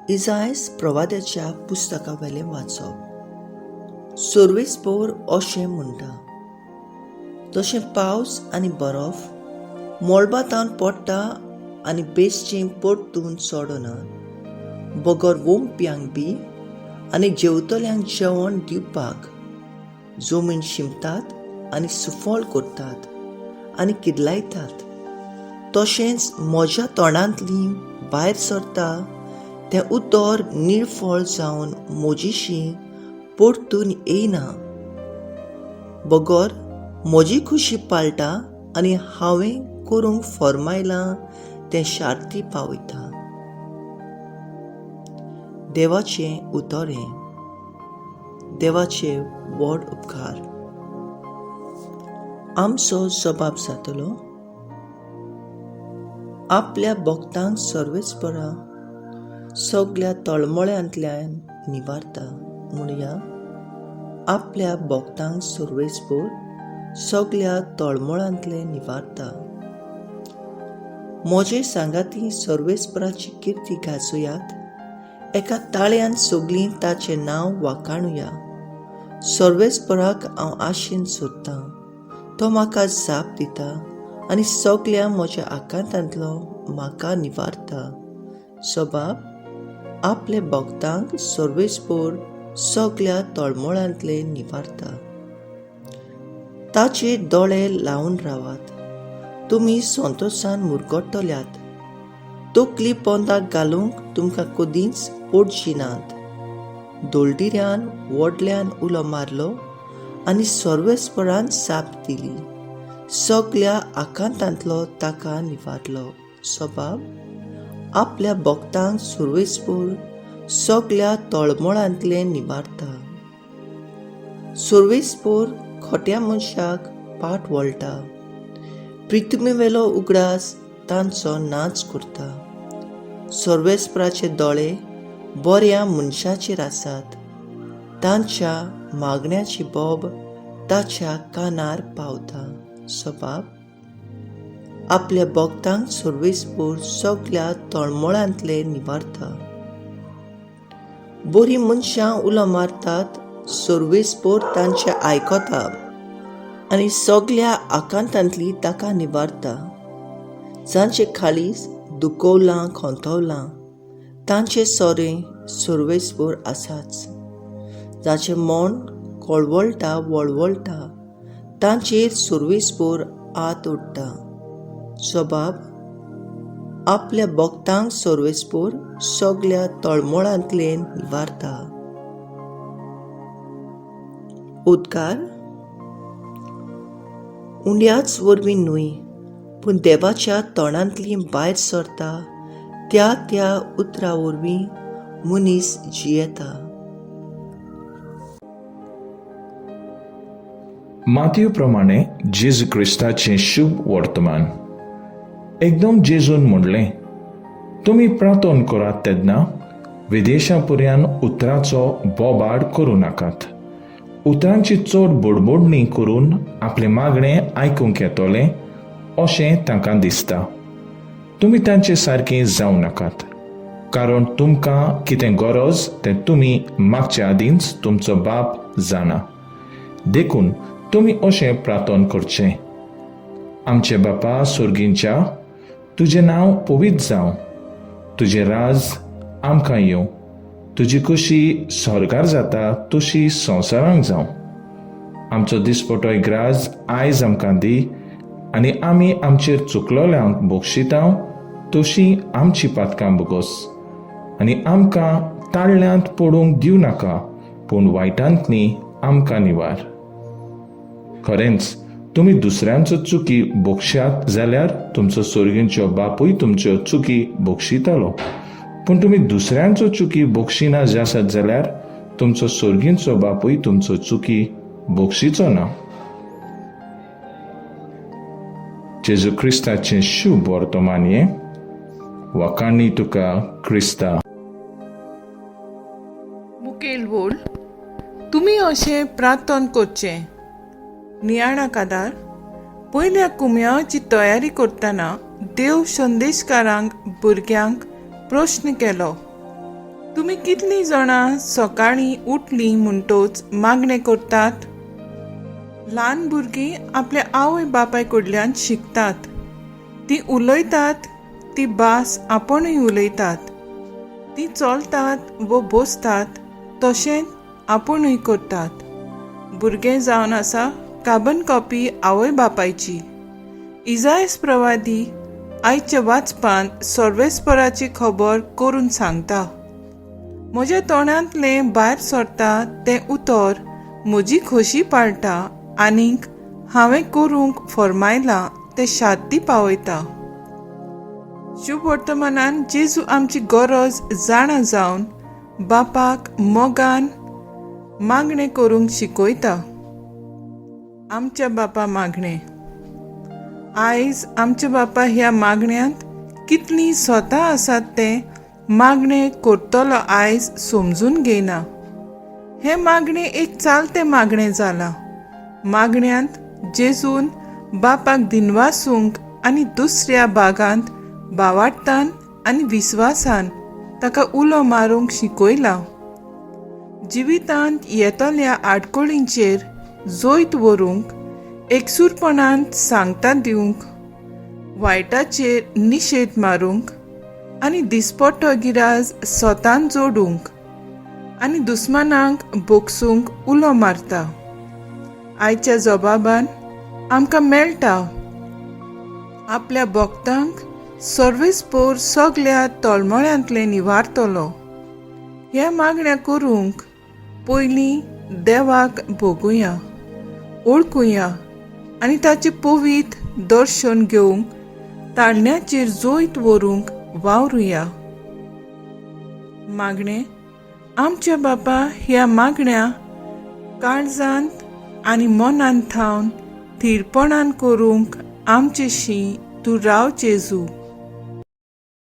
इजायस प्रवाद्याच्या पुस्तकावेलें वाचप. सर्वेस्पोर अशें म्हणटा, तशें पावस आनी बरफ मळबांतावन पडटा आनी बेसचें परतून चडना, बगर वोंपयांक बी आनी जेवतल्यांक जेवण दिवपाक जमीन शिंपतात आनी सुफळ करतात आनी किदलायतात, तशेंच म्हज्या तोंडांतली भायर सरता तें उतर निर्फळ जावन म्हजीशी परतून येयना, बगर म्हजी खुशी पाळटा आनी हांवें करूंक फर्मायलां तें शार्ती पावयता. देवाचें उतर हें. देवाचे व्हड उपकार. आमचो जबाब जातलो, आपल्या भक्तांक सर्वेस्परा सगल्या तळमळ्यांतल्यान निवारता. म्हणया, आपल्या भक्तांक सर्वेस्पोर सगल्या तळमळांतले निवारता. म्हजे सांगाती सर्वेस्पराची किर्ती गाजोयात, एका ताळ्यान सगलीं ताचें नांव वाखाणुया. सर्वेस्पराक हांव आशेन सोदतां, तो म्हाका जाप दिता आनी सगल्या म्हज्या आकांतांतलो म्हाका निवारता. सबाब, आपले भक्तांक सर्वेस्पोर सगल्या तळमळांतले निवारता. ताचे दोळे लावन रावात, तुमी संतोशान मुरगट्टल्यात. तकली पोंदाक घालूंक तुमकां कदींच पडची नात. दोलडिऱ्यान व्हडल्यान उलो मारलो आनी सर्वेस्परान जाप दिली, सगल्या आकांतांतलो ताका निवारलो. सबाब, आपल्या भक्तांक सर्वेस्पोर सगल्या तळमळांतले निवारता. सर्वेस्पोर खोट्या मनशाक पाट वळटा, प्रिथ्मीवेलो उगडास तांचो नाच करता. सर्वेस्पराचे दोळे बऱ्या मनशाचेर आसात, तांच्या मागण्याची बोब ताच्या कानार पावता. सबाब, आपल्या भक्तांक सर्वेस्पोर सगल्या तळमळांतले निवारता. बरीं मनशां उलो मारतात, सर्वेस्पोर तांचे आयकता आनी सगल्या आकांतांतली ताका निवारता. जांचे खालीस दुखवलां खोंतवलां तांचे सोरें सर्वेस्पोर आसाच. जाचें मन कळवळटा वळवळटा तांचेर सर्वेस्पोर आत उडटा. सबाब, आपल्या भक्तांक सर्वेस्पोर सगल्या तळमळांतले निवारता. उद्गार. उंड्याच वरवीं न्हय, पूण देवाच्या तोंडांतली भायर सरता त्या त्या उतरा वरवीं मनीस जियेता. मातयो प्रमाणे जेजू क्रिस्ताचें शुभ वर्तमान. एकदम जेजून म्हणलें, तुमी प्रार्थन करात तेन्ना विदेशा पर्यान उतराचो बोबाड करूं नाकात. उतरांची चड बडबडणी करून आपलें मागणें आयकूंक येतलें अशें तांकां दिसता. तुमी तांचे सारकें जावं नाकात, कारण तुमकां कितें गरज तें तुमी मागचे आदींच तुमचो बाप जाणा. देखून तुमी अशें प्रार्थन करचें, आमचे बापा सोर्गींच्या, तुजें नांव पवित्र जावं, तुजें राज आमकां येवं, तुजी कशी स्वर्गार जाता तशी संवसारांक जावं. आमचो दिसपटोय ग्राज आयज आमकां दी आनी आमी आमचेर चुकलोल्यांक बक्षिता तशी आमची पातकां बोगस, आनी आमकां ताळ्यांत पडूंक दिवं नाका, पूण वायटांतली आमकां निवार. खरेंच तुमी दुसऱ्यांचो चुकी बक्षात जाल्यार तुमचो सोर्गींचो बापूय तुमच्यो चुकी बक्षितालो, पूण तुमी दुसऱ्यांचो चुकी बक्षिना जासत जाल्यार तुमचो सोर्गींचो बापूय तुमचो चुकी बक्षिचो ना. जेजू क्रिस्ताचें शुभ वर्तमान हें. वाखाणी तुका क्रिस्ता. मुखेल बोल, तुमी अशें प्रार्थन करचें. नियाळा कादार पयल्या कुम्याची तयारी करतना देव संदेशकारांक भुरग्यांक प्रश्न केलो. तुमी कितलीं जाणां सकाळीं उठलीं म्हणटोच मागणें करतात? ल्हान भुरगीं आपल्या आवय बापाय कडल्यान शिकतात. तीं उलयतात ती भास आपुणूय उलयतात. तीं चलतात वो बसतात तशेंच आपुणूय करतात. भुरगें जावन आसा काबन कॉपी आवय बापायची. इजायस प्रवादी आयच्या वाचपांत सर्वेस्पराची खबर करून सांगता. म्हज्या तोंडांतलें भायर सरता तें उतर म्हजी खोशी पाळटा आनीक हांवें करूंक फर्मायलां तें शांती पावयता. शुभ वर्तमानान जेजू आमची गरज जाणा जावन बापाक मोगान मागणें करूंक शिकयता. आमच्या बापा मागणें. आयज आमच्या बापा ह्या मागण्यांत कितलीं स्वता आसात तें मागणें करतलो आयज समजून घेयना. हें मागणें एक चालतें मागणें जालां. मागण्यांत जेजून बापाक दिनवासूंक आनी दुसऱ्या भागांत बावाडटान आनी विस्वासान ताका उलो मारूंक शिकयला. जिवितांत येतल्या आडकळींचेर जैत व्हरूंक, एकसूरपणान सांगता दिवंक, वायटाचेर निशेध मारूंक आनी दिसपट्टो गिराज स्वतान जोडूंक आनी दुस्मानांक बोगसूंक उलो मारता. आयच्या जबाबान आमकां मेळटा आपल्या भक्तांक सर्वेस्पोर सगल्या तळमळ्यांतलें निवारतलो. ह्या मागण्या करूंक पयलीं देवाक भोगुया, ओळखुया आनी ताचें पवित्र दर्शन घेवंक ताळण्याचेर जैत व्हरूंक वावरुया. मागणें. आमच्या बापा ह्या मागण्या काळजांत आनी मनांत थावन थिरपणान करूंक आमचे शी तूं राव जेजू.